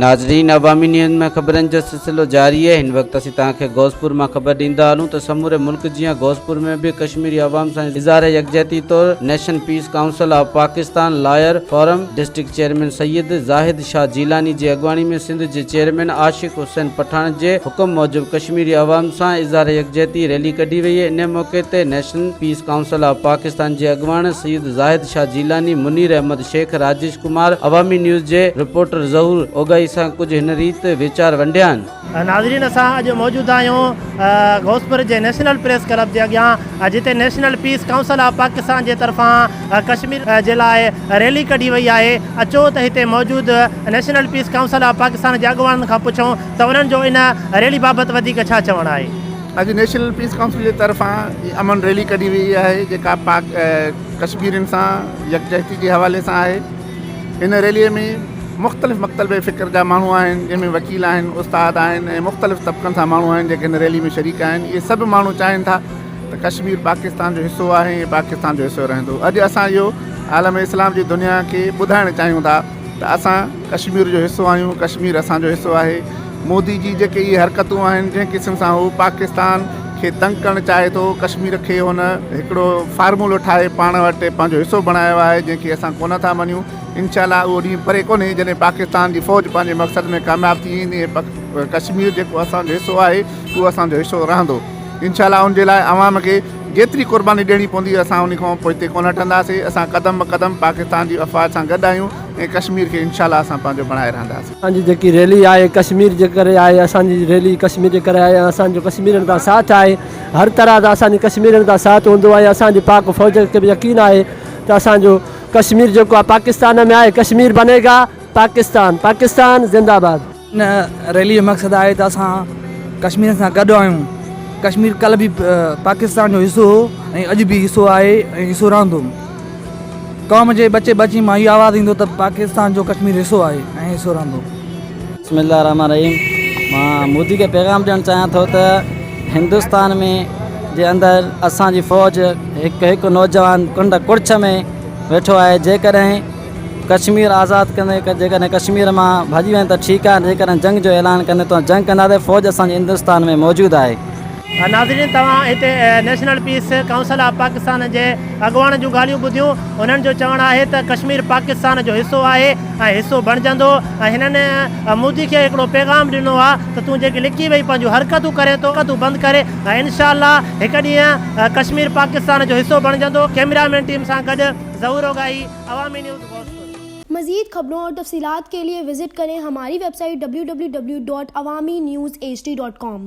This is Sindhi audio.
ناظرين عوامي نيوز ۾ خبرن جو سلسلو جاري آهي هن وقت اسين توهان کي غوثپور مان خبر ڏيندا هلون ته سموري ملڪ جيان غوثپور ۾ به ڪشميري عوام سان اظهار يڪجهتي طور nation peace council of Pakistan lawyer forum district chairman Syed Zahid Shah Jilani جي اڳواڻي ۾ سنڌ جي چيئرمين عاشق حسين پٺاڻ جي حڪم موجب ڪشميري عوام سان اظهار يڪجهتي ريلي ڪڍي وئي ان موقعي تي nation peace council of Pakistan جي اڳواڻ سيد زاهد شاهه جيلاني منير احمد شيخ راجيش ڪمار عوامي نيوز جي رپورٽر ظهور اوڳاهي سان ڪجهه هن ريت ويچار ونڊيا آهن. ناظرين اسان اڄ موجود آهيون غوثپور جي نيشنل پريس ڪلب جي اڳيان جتي national peace council of Pakistan جي طرفان ڪشمير جي لاء ريلي ڪڍي وئي آهي اچو ته هتي موجود national peace council of Pakistan جي اڳواڻن کان پڇون ته انهن جو ان ريلي بابت وڌيڪ ڇا چوڻ آهي. اڄ نيشنل پيس ڪائونسل جي طرفان امن ريلي ڪڍي وئي آهي جيڪا پاڪ ڪشميرين سان يڪجهتي جي حوالي سان آهي. هن ريلي ۾ مختلف مڪتب فڪر جا ماڻهو آهن جنهن ۾ وڪيل آهن، استاد آهن ۽ مختلف طبقن سان ماڻهو آهن جيڪي هن ريلي ۾ شريڪ آهن. اهي سڀ ماڻهو چاهين ٿا ته ڪشمير پاڪستان جو حصو آهي ۽ پاڪستان جو حصو رهندو. اڄ اسان اهو عالم اسلام جي دنيا کي ٻڌائڻ چاهيون ٿا ته اسان ڪشمير جو حصو آهيون، ڪشمير اسان جو حصو آهي. مودي جي جيڪي اهي حرڪتون آهن جنهن قسم سان هو پاڪستان کي تنگ ڪرڻ چاهي ٿو ڪشمير کي هن هڪڙو فارمولو ٺاهي پاڻ وٽ پنهنجو حصو بڻايو آهي جنهن کي اسان ڪونه ٿا مڃون انشاء الله اهو ڏينهن پري ڪونهي جڏهن پاڪستان جي فوج پنهنجي مقصد ۾ ڪامياب ٿي ويندي ۽ ڪشمير جيڪو اسان جو حصو آهي اهو اسان جو حصو رهندو انشاء الله ان جي لاء عوام کي جيتري قرباني ڏيڻي پوندي اسان ان کان پوئتي ڪونه هٽنداسين اسان قدم به قدم پاڪستان جي افواج سان گڏ آهيون ۽ ڪشمير کي انشاء الله اسان پنهنجو بڻائي رهنداسين. اسان جي جيڪي ريلي آهي ڪشمير جي ڪري آهي اسان جي ريلي ڪشمير جي ڪري آهي اسان جو ڪشميرين سان ساٿ آهي هر طرح سان اسان جي ڪشميرين سان ساٿ هوندو آهي اسان جي پاڪ فوج کي به يقين آهي ته اسان جو ڪشمير جيڪو آهي پاڪستان ۾ آهي ڪشمير بني گا پاڪستان پاڪستان زنده باد. ان ريلي جو مقصد آهي ته اسان ڪشميرين سان گڏ آهيون ڪشمير ڪلهه به پاڪستان جو حصو هو ۽ اڄ به حصو آهي ۽ حصو رهندو. قوم جي ٻچي ٻچي مان اهو آواز ايندو ته پاڪستان جو ڪشمير حصو آهي ۽ حصو رهندو. بسم الله الرحمٰن الرحيم مان مودي کي پيغام ڏيڻ چاهيان ٿو ته هندستان ۾ جي اندر اسان جي فوج هڪ هڪ نوجوان ڪنڊ ڪڙڇ ۾ ويٺو آهي جيڪڏهن ڪشمير آزاد ڪندي جيڪڏهن ڪشمير مان ڀڄي وڃي ته ٺيڪ آهي جيڪڏهن جنگ جو اعلان ڪندي ته جنگ ڪنداسين فوج اسان جي هندستان ۾ موجود آهي. ناظرين توهان هتي national peace council of Pakistan جي اڳواڻن جون ڳالهيون ٻڌيون انهن جو چوڻ آهي ته ڪشمير پاڪستان جو حصو آهي ۽ حصو بڻجندو ۽ هنن مودي کي هڪڙو پيغام ڏنو آهي ته تون جيڪي لڪي ويهي پنهنجون حرڪتون ڪرين ٿو تون بند ڪري ۽ انشاء الله هڪ ڏينهن ڪشمير پاڪستان جو حصو بڻجندو ڪيميرا مين ٽيم سان گڏ ظهور اوڳاهي عوامي نيوز غوثپور. مزيد خبرون اور تفصيلات کے لئے وزٹ کریں ہماری web site www.awamiNewsHD.com.